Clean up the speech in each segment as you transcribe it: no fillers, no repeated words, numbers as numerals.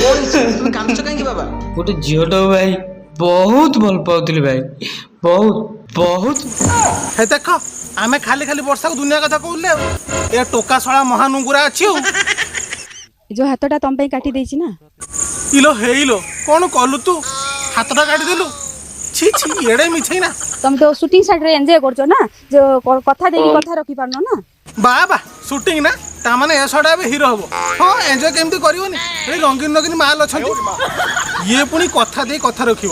ତୁମେ କାନ୍ଦୁଛ କାହିଁକି ବାବା? ଗୋଟେ ଝିଅଟାକୁ ଭାଇ ବହୁତ ଭଲ ପାଉଥିଲି ଭାଇ, ବହୁତ ବହୁତ। ହେ ଦେଖ, ଆମେ ଖାଲି ଖାଲି ବର୍ଷାକୁ ଦୁନିଆ କଥା କହୁଲେ, ଆଉ ଏ ଟୋକା ଶଳା ମହାନୁଙ୍ଗୁରା ଅଛି। ଆଉ ଯୋଉ ହାତଟା ତମ ପାଇଁ କାଟି ଦେଇଛି ନା। ଇଲୋ ହେଇଲୋ, କଣ କଲୁ ତୁ? ହାତଟା କାଟିଦେଲୁ? ଛି ଛି, ଏଡେ ମିଛେଇ ନା। ତମେ ତ ସୁଟିଂ ସାଇଡରେ ଏନ୍ଜୟ କରୁଛ ନା, ଯୋଉ କଥା ଦେଇକି କଥା ରଖିପାରୁନ ନା। ବା ବା, ସୁଟିଂ ନା, ତା ମାନେ ଏ ଶଳା ଏବେ ହିରୋ ହବ। ହଁ, ଏନ୍ଜୟ କେମିତି କରିବନି? ଏଠି ରଙ୍ଗୀନ ରଙ୍ଗୀନ ମାଲ ଅଛନ୍ତି, ଇଏ ପୁଣି କଥା ଦେଇ କଥା ରଖିବ।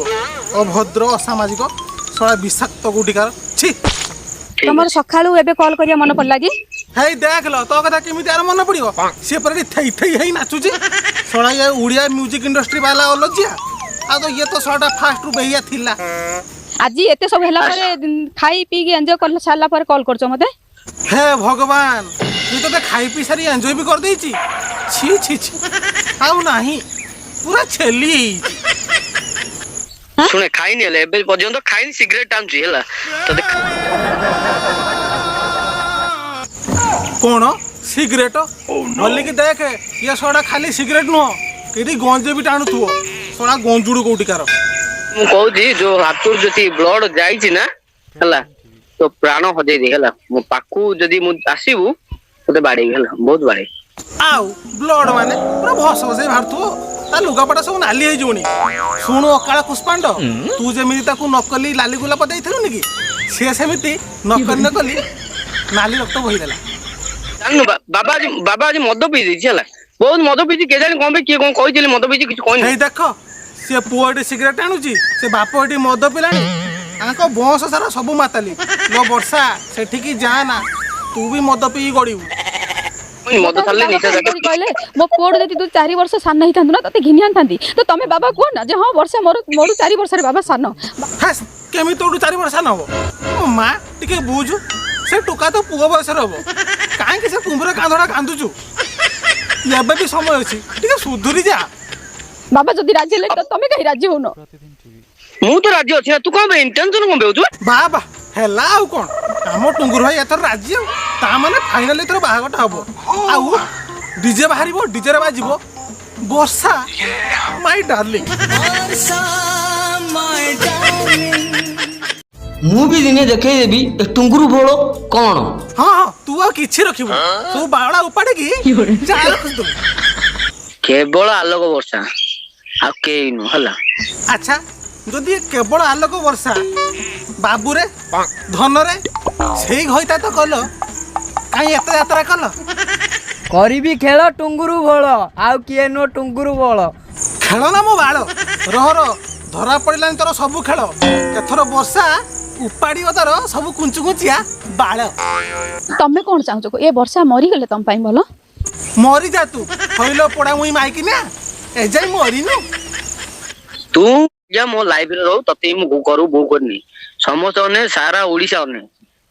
ଅଭଦ୍ର, ଅସାମାଜିକ ଶଳା, ବିଷାକ୍ତ କୋଉଠିକାର, ଛି। ତମର ସକାଳୁ ଏବେ କଲ୍ କରିବା ମନେ ପଡିଲା କି? ହେଇ ଦେଖ, ତୋ କଥା କେମିତି ଆର ମନେ ପଡିବ? ସିଏ ପରା ଏଠି ଥେଇ ଥେଇ ହେଇ ନାଚୁଛି। ଶଳା ଇଏ ଓଡ଼ିଆ ମ୍ୟୁଜିକ୍ ଇଣ୍ଡଷ୍ଟ୍ରି ବାଲା ଅଲଜିଆ, ଆଉ ତ ଇଏ ତ ଶଳାଟା ଫାଷ୍ଟରୁ ବେହିଆ ଥିଲା। ଆଜି ଏତେ ସବୁ ହେଲା ପରେ, ଖାଇ ପିଇକି ଏନ୍ଜୟ କଲା ସାରିଲା ପରେ କଲ୍ କରୁଛ ମତେ? ହେ ଭଗବାନ, ଇଏ ତୋତେ ଖାଇ ପିଇ ସାରି ଏନ୍ଜୟ ବି କରିଦେଇଛି। ଛି ଛି ଛି, ଆଉ ନାହିଁ, ପୁରା ଛେଲି ହେଇଛି। ଶୁଣେ, ଖାଇନି ହେଲେ, ଏବେ ପର୍ଯ୍ୟନ୍ତ ଖାଇନି, ସିଗାରେଟ ଟାଣୁଛି ହେଲା ତତେ। କଣ ସିଗରେଟ? ବୋଲିକି ଦେଖେ, ଇଏ ଶଳା ଖାଲି ସିଗରେଟ ନୁହଁ, ଏଠି ଗଞ୍ଜେଇ ବି ଟାଣୁଥିବ। ଶଳା ଗଞ୍ଜୁଡୁ କୋଉଠିକାର। ମୁଁ କହୁଛି, ଯୋଉ ହାତରୁ ଯଦି ବ୍ଲଡ ଯାଇଛି ନା, ହେଲା ତୋ ପ୍ରାଣ ହଜେଇ ଦେ ହେଲା। ମୋ ପାଖକୁ ଯଦି ମୁଁ ଆସିବୁ, ତୋତେ ବାଡେଇବି ହେଲା, ବହୁତ ବାଡେଇବି। ଆଉ ବ୍ଲଡ ମାନେ ପୁରା ଭସ ଭସେଇ ବାହାରୁଥିବ, ତା ଲୁଗାପଟା ସବୁ ନାଲି ହେଇଯିବନି। ଶୁଣୁ ଅକାଳ ପୁଷ୍ପାଣ୍ଡ, ତୁ ଯେମିତି ତାକୁ ନକଲି ଲାଲି ଗୋଲାପ ଦେଇଥିଲୁନି କି, ସିଏ ସେମିତି ନକଲି ନକଲି ନାଲି ରକ୍ତ ବୋହିଦେଲା। ଜାଣିନୁ, ବାବା ଆଜି, ବାବା ଆଜି ମଦ ପିଇ ଦେଇଛି ହେଲା, ବହୁତ ମଦ ପିଇଛି। କେଜାଣି କଣ ପାଇଁ, କିଏ କଣ କହିଥିଲି ମଦ ପିଇଛି, କିଛି କହିନି। ହେଇ ଦେଖ, ସିଏ ପୁଅ ଏଠି ସିଗାରେଟ ଟାଣୁଛି, ସେ ବାପ ଏଠି ମଦ ପିଲାଣି, ତାଙ୍କ ବଂଶ ସାରା ସବୁ ମାତାଲି। ଲୋ ବର୍ଷା, ସେଠିକି ଯା ନା, ତୁ ବି ମଦ ପିଇ ଗଡ଼ିବୁ। ମଦ ଛାଡ଼ିଲେ ନିଶା ବାବା କହିଲେ, ମୋ ପୁଅଠୁ ଯଦି ତୁ 4 ବର୍ଷ ସାନ ହେଇଥାନ୍ତୁ ନା, ତତେ ଘିନି ଆଣିଥାନ୍ତି। ତ ତମେ ବାବା କୁହ ନା ଯେ ହଁ, ବର୍ଷା ମୋର ମୋଠୁ 4 ବର୍ଷରେ ବାବା ସାନ। ହେସ୍, କେମିତି ତୋଠୁ 4 ବର୍ଷ ସାନ ହବ? ମୋ ମା, ଟିକେ ବୁଝୁ, ସେ ଟୋକା ତ ପୁଅ ବୟସର ହବ। କାହିଁକି ସେ କୁମ୍ଭୀର କାନ୍ଧଟା କାନ୍ଦୁଛୁ? ଏବେ ବି ସମୟ ଅଛି, ଟିକେ ସୁଧୁରି ଯା। ବାବା ଯଦି ରାଜି ହେଲେ, ତ ତମେ କାହିଁ ରାଜି ହଉନ? ମୁଁ ତ ରାଜି ଅଛି ନା, ତୁ କଣ ପାଇଁ ଟେନସନ କଣ ପାଇଁ ହଉଛୁ? ବା ବା, ହେଲା, ଆଉ କଣ, ଆମ ଟୁଙ୍ଗୁର ଭାଇ ଏଥର ରାଜି। ଆଉ ତା ମାନେ ଫାଇନାଲି ଏଥର ବାହାଘରଟା ହବ, ଆଉ ଡିଜେ ବାହାରିବ, ଡିଜେରେ ବାଜିବ ବର୍ଷା ମାଇ ଡାର୍ଲିଂ। ମୁଁ ବି ଦିନେ ଦେଖେଇଦେବି ଏ ଟୁଙ୍ଗୁରୁ ଭୋଳ କଣ। ହଁ ହଁ, ତୁ ଆଉ କିଛି ରଖିବୁ, ସବୁ ବାଳା ଉପାଡ଼ିକି ଯା ରଖିଦବୁ। କେବଳ ଆଲୋକ ବର୍ଷା, ଆଉ କେହି ନୁହଁ ହେଲା। ଆଚ୍ଛା, ଯଦି କେବଳ ଆଲୋକ ବର୍ଷା, ବାବୁରେ ଧନରେ ସେଇ ଘଇତା ତ କଲ, କାହିଁ ଏତେ ଯାତ୍ରା କଲ? କରିବି ଖେଳ ଟୁଙ୍ଗୁରୁ ଭୋଳ, ଆଉ କିଏ ନୁହଁ, ଟୁଙ୍ଗୁରୁ ଭୋଳ। ଖେଳ ନା ମୋ ବାଳ, ରହ ରହ, ଧରା ପଡ଼ିଲାଣି ତୋର ସବୁ ଖେଳ। ଏଥର ବର୍ଷା ଉପାଡ଼ିବ ତୋର ସବୁ କୁଞ୍ଚୁ କୁଞ୍ଚିଆ ବାଳ। ତମେ କଣ ଚାହୁଁଛ? ଏ ବର୍ଷା ମରିଗଲେ ତମ ପାଇଁ ଭଲ? ମରିଯା ତୁ। ହଇଲ ପୋଡା ମୁଇଁ ମାଇକି ନା, ଏଯାଇ ମରିନୁ। ତୁ ଯା, ମୋ ଲାଇଫରେ ରହୁ, ତତେ ହିଁ ମୁଁ କରୁ ବୋଉ କରିନି। ସମସ୍ତେ ଅନେ, ସାରା ଓଡିଶା ଅନେ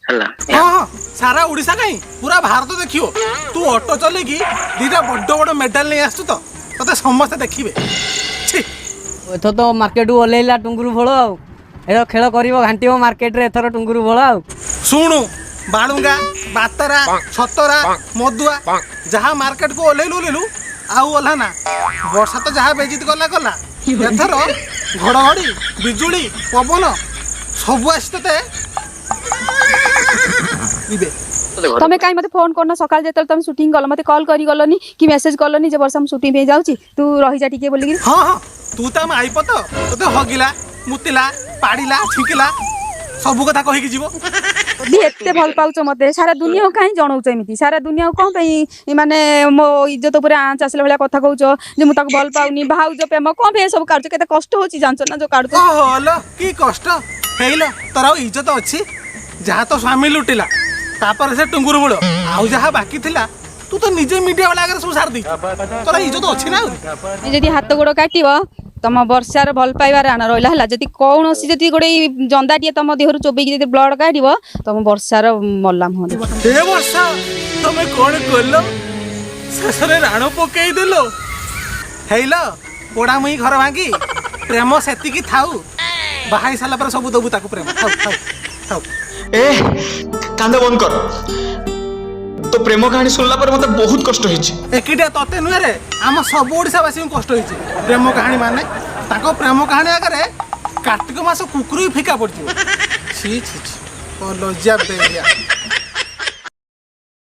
ହେଲା। ହଁ ହଁ, ସାରା ଓଡ଼ିଶା କାହିଁ, ପୁରା ଭାରତ ଦେଖିବ। ତୁ ଅଟୋ ଚଲେଇକି ଦିଟା ବଡ ବଡ ମେଡାଲ ନେଇ ଆସୁଛୁ ତ, ତତେ ସମସ୍ତେ ଦେଖିବେ। ଛି। ଏଥର ତ ମାର୍କେଟକୁ ଓହ୍ଲେଇଲା ଟୁଙ୍ଗୁରୁ ଭୋଳ, ଆଉ ଏ ଖେଳ କରିବ, ଘାଣ୍ଟିବ ମାର୍କେଟରେ ଏଥର ଟୁଙ୍ଗୁରୁ ଭୋଳ ଆଉ। ଶୁଣୁ ବାଳୁଙ୍ଗା, ବାତରା, ଛତରା, ମଦୁଆ, ଯାହା ମାର୍କେଟକୁ ଓହ୍ଲେଇଲୁ ଓହ୍ଲେଇଲୁ, ଆଉ ଓହ୍ଲା ନା। ବର୍ଷା ତ ଯାହା ବେଜିତ କଲା କଲା, ଏଥର ଘଡ଼ଘଡ଼ି ବିଜୁଳି ପବନ ସବୁ ଆସି ତତେ ଇବେ। ତମେ କାହିଁ ମତେ ଫୋନ କରୁନ? ସକାଳେ ଯେତେବେଳେ ତମେ ସୁଟିଂ କଲ, ମତେ କଲ୍ କରି ଗଲନି କି ମେସେଜ କଲନି ଯେ ବର୍ଷା, ମୁଁ ସୁଟିଂ ପାଇଁ ଯାଉଛି, ତୁ ରହିଯା ଟିକେ ବୋଲିକି? ହଁ ହଁ, ତୁ ତା ମାଇପ ତ, ତତେ ହଗିଲା, ମୁତିଲା, ପାଡ଼ିଲା, ଛିଙ୍କିଲା, ସବୁ କଥା କହିକି ଯିବ। ଯଦି ଏତେ ଭଲ ପାଉଛ ମତେ, ସାରା ଦୁନିଆକୁ କାହିଁ ଜଣଉଛ ଏମିତି? ସାରା ଦୁନିଆକୁ କଣ ପାଇଁ ମାନେ ମୋ ଇଜ୍ଜତ ଉପରେ ଆଞ୍ଚ ଆସିଲା ଭଳିଆ କଥା କହୁଛ ଯେ ମୁଁ ତାକୁ ଭଲ ପାଉନି? ଭାଉଜ ପ୍ରେମ କଣ ପାଇଁ ସବୁ କାଢୁଛ? କେତେ କଷ୍ଟ ହଉଛି ଜାଣିଛ ନା ଯୋଉ କାଢୁଛ? ଓହୋ ଲୋ, କି କଷ୍ଟ ହେଇଲ, ତୋର ଆଉ ଇଜ୍ଜତ ଅଛି? ଯାହା ତ ସ୍ୱାମୀ ଲୁଟିଲା, ତାପରେ ସେ ଟୁଙ୍ଗୁରୁ ମୂଳ, ଆଉ ଯାହା ବାକି ଥିଲା ତୁ ତ ନିଜେ ମିଡିଆ ବାଲା ଆଗରେ ସବୁ ସାରି ଦେଇଛୁ। ତୋର ଇଜ୍ଜତ ଅଛି ନା ଆହୁରି? ଯଦି ହାତ ଗୋଡ଼ କାଟିବ, ତମ ବର୍ଷାର ଭଲ ପାଇବାର ରାଣ ରହିଲା ହେଲା। ଯଦି କୌଣସି ଯଦି ଗୋଟେ ଜନ୍ଦାଟିଏ ତମ ଦେହରୁ ଚୋବେଇକି ଯଦି ବ୍ଲଡ କାଢିବ, ତମ ବର୍ଷାର ମଲା ମୁହଁ ଦେଖିବ। ହେ ବର୍ଷା, ତମେ କଣ କଲ? ଶେଷରେ ରାଣ ପକେଇ ଦେଲ। ହେଇଲ ପୋଡା ମୁଇଁ ଘର ଭାଙ୍ଗି, ପ୍ରେମ ସେତିକି ଥାଉ, ବାହା ହେଇ ସାରିଲା ପରେ ସବୁ ଦବୁ ତାକୁ ପ୍ରେମ। ଥାଉ ଥାଉ ଥାଉ। ଏ କାନ୍ଦ ବନ୍ଦ କର। ତୋ ପ୍ରେମ କାହାଣୀ ଶୁଣିଲା ପରେ ମତେ ବହୁତ କଷ୍ଟ ହେଇଛି। ଏକିଟିଆ ତତେ ନୁହେଁ ରେ, ଆମ ସବୁ ଓଡ଼ିଶାବାସୀଙ୍କୁ କଷ୍ଟ ହେଇଛି। ପ୍ରେମ କାହାଣୀ ମାନେ ତାଙ୍କ ପ୍ରେମ କାହାଣୀ ଆଗରେ କାର୍ତ୍ତିକ ମାସ କୁକୁର ବି ଫିକା ପଡ଼ିଯିବ। ଛି ଛି ଛି, ଅଲଜ୍ୟା ବେହିଆ।